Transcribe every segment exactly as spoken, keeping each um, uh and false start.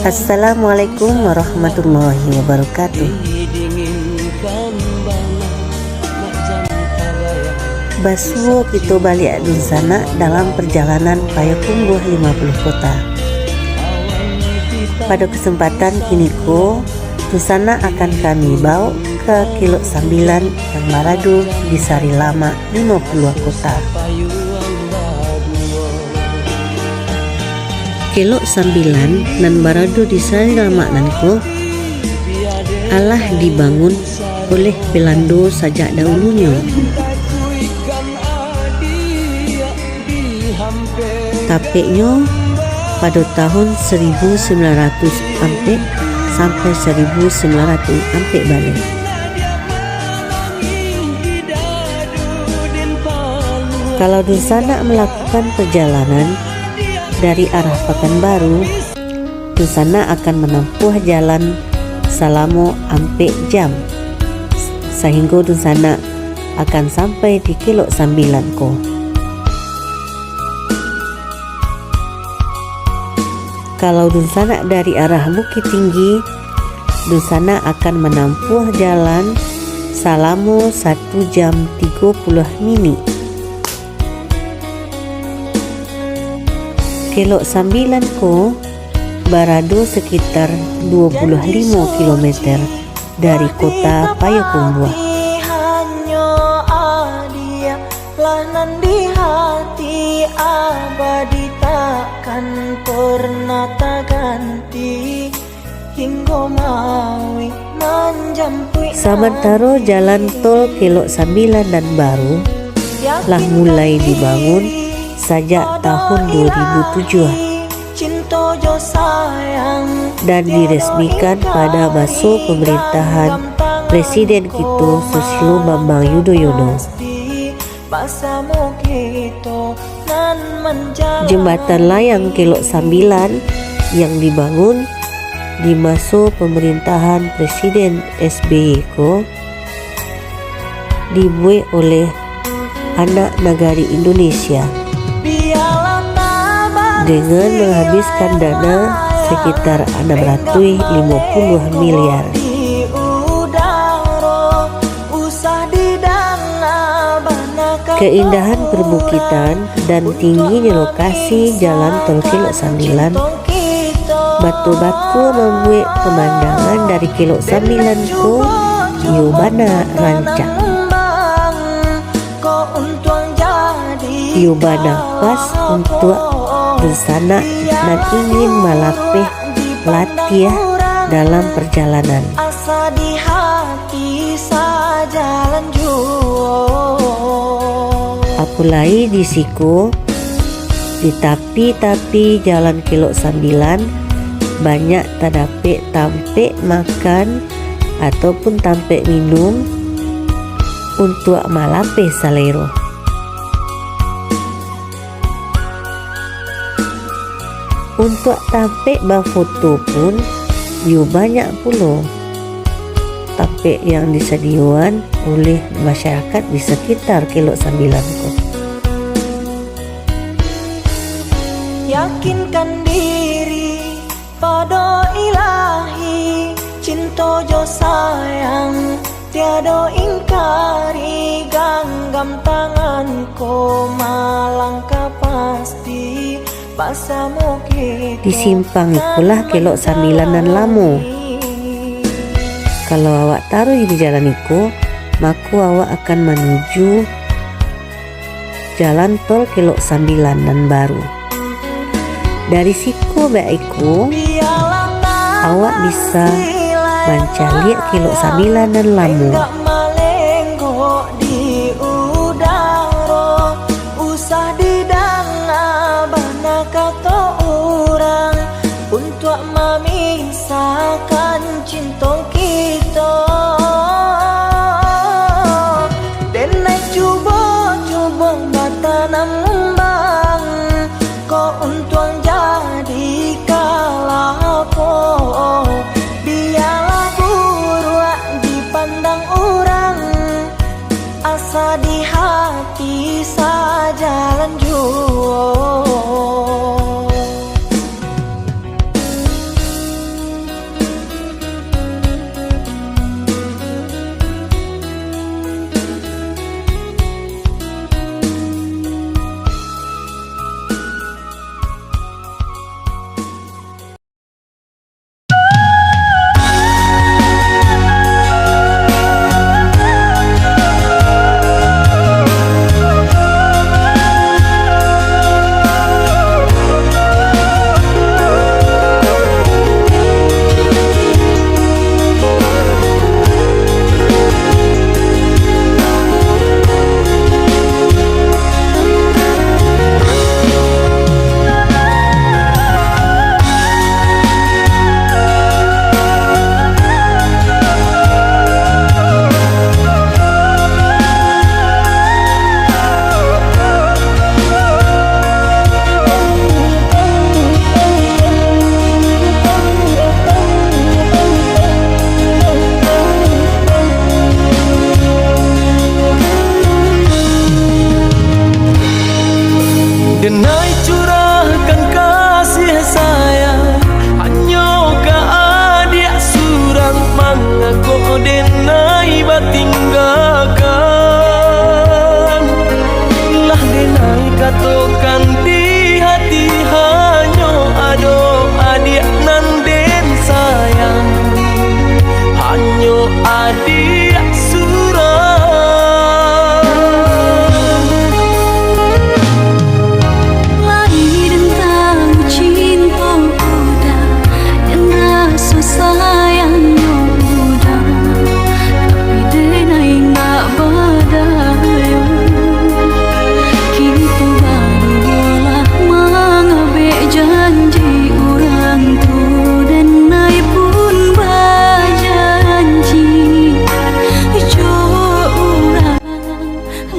Assalamualaikum warahmatullahi wabarakatuh. Basuo kito baliak dunsanak dalam parjalanan Payakumbuah limo puluah Kota. Pado kasempatan kiniko, dunsanak akan kami baok ka Kelok Sambilan nan barado di Sarilamak limo puluah Kota. Kelok Sambilan nan barado di Sarilamak nan ko alah dibangun oleh Belando sajak dahulunyo. Tapeknyo pado tahun saribu sambilan ratuih ampek sampai saribu sambilan ratuih ampek baleh. Kalau dunsanak malakukan pajalanan dari arah Pakanbaru, dunsanak akan manampuah jalan salamo ampek jam, sahinggo dunsanak akan sampai di Kelok Sambilan ko. Kalau dunsanak dari arah Bukittinggi, dunsanak akan manampuah jalan salamo satu jam tigo puluah minik. Kelok Sambilan ko barado sakitar duo puluah limo kilometer dari kota Payakumbuah. Hanyo adiak lah nan di hati, abadi takkan pernah taganti. Samantaro jalan tol Kelok Sambilan nan baru lah mulai dibangun sajak tahun dua ribu tujuah, dan diresmikan pada maso pamarintahan Presiden kito Susilo Bambang Yudhoyono. Jembatan layang Kelok Sambilan yang dibangun di maso pamarintahan Presiden S B Y ko dibuek oleh anak nagari Indonesia dengan menghabiskan dana sekitar enam ratus lima puluh miliar. Keindahan perbukitan dan tingginyo lokasi jalan tol Kelok Sambilan, batua-batua mambuek pamandangan dari Kelok Sambilan ko iyo bana rancak. Iyo bana pas untuak dunsanak nan ingin malapeh latiah dalam parjalanan. Asa di hati sajalan juo. Apo lai di siko, di tapi-tapi jalan Kelok Sambilan, banyak tadapek tampek makan ataupun tampek minum untuak malapeh salero. Untuak tampek bafoto pun, iyo banyak pulo tampek yang disadioan oleh masyarakat di sakitar Kelok Sambilan ko. Yakinkan diri pado Ilahi, cinto jo sayang tiado ingkari, ganggam tangan ko malangkah pasti basamo kito. Di simpang ikolah Kelok Sambilan nan lamo. Kalau awak taruih di jalan iko, mako awak akan manuju jalan tol Kelok Sambilan nan baru. Dari siko bak iko, awak bisa mancaliak Kelok Sambilan nan lamo. Usah didanga bana kato urang, untuak mamisakan cinto kito. Denai cubo-cubo batanam umbang, ko untuang jadi kalapo. Bialah buruak dipandang urang, asa di hati sajalan juo.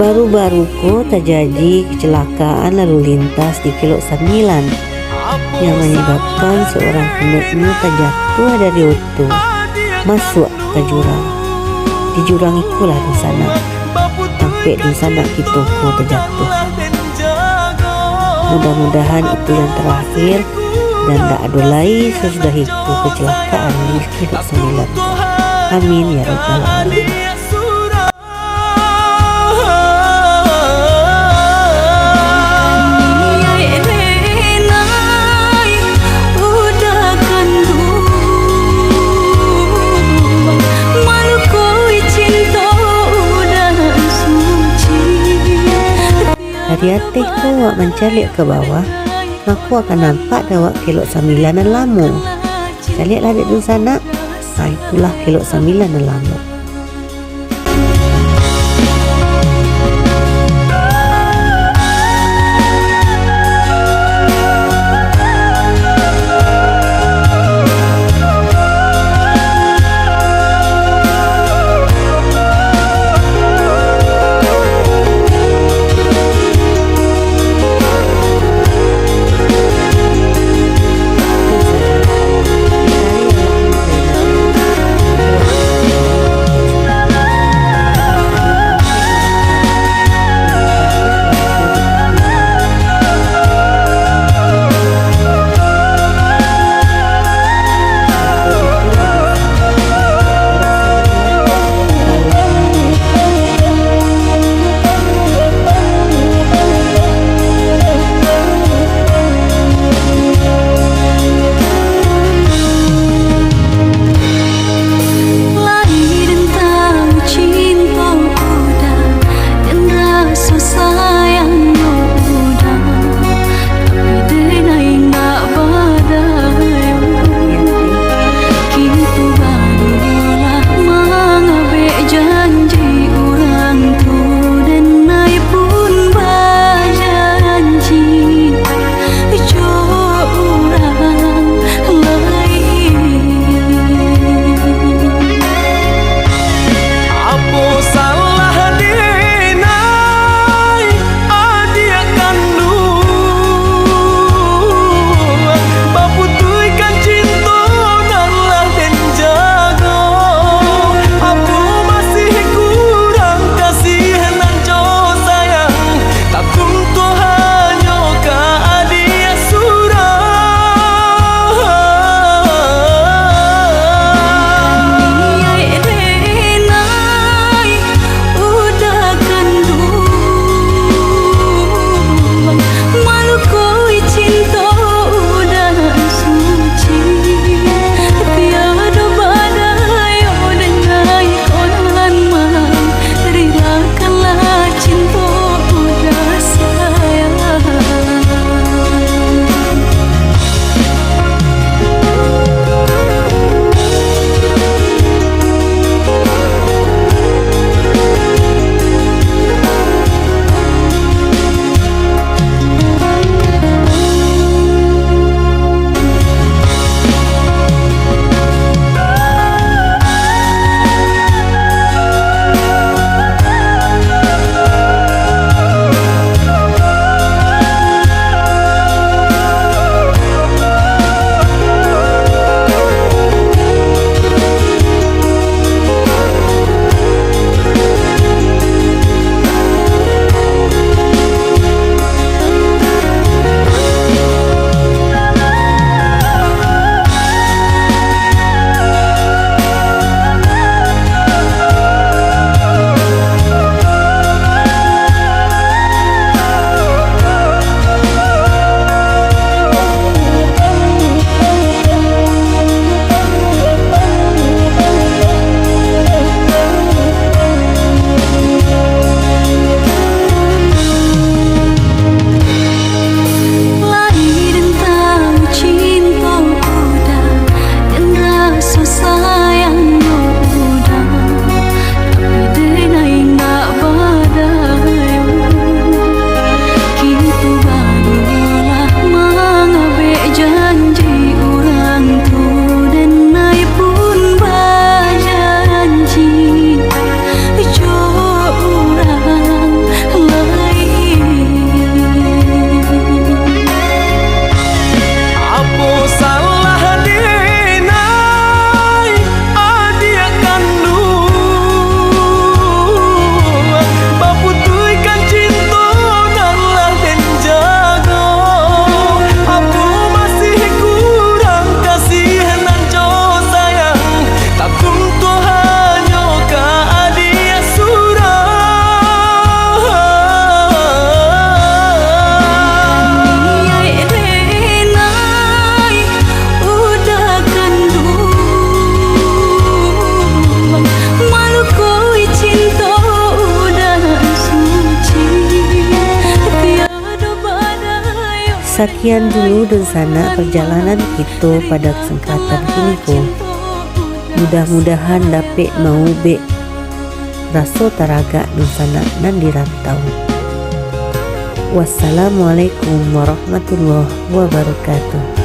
Baru-baru ko tajadi kecelakaan lalu lintas di Kelok Sambilan, yang manyababkan saurang anaknyo tajatuah dari oto, masuak ka jurang. Di jurang ikolah dunsanak, tampek dunsanak kito ko tajatuah. Mudah-mudahan itu yang terakhir, dan dak ado lai sasudah iko kecelakaan di Kelok Sambilan. Amin ya rabbal alamin. Dari ateh ko awak mancaliak ka bawah, mako akan nampak dek awak Kelok Sambilan nan lamo. Caliaklah dek dunsanak, ha, itulah Kelok Sambilan nan lamo. Sakian dulu dunsanak parjalanan kito pado kasempatan kini ko. Mudah-mudahan dapek maubek raso taragak dunsanak nan di rantau. Wassalamualaikum warahmatullahi wabarakatuh.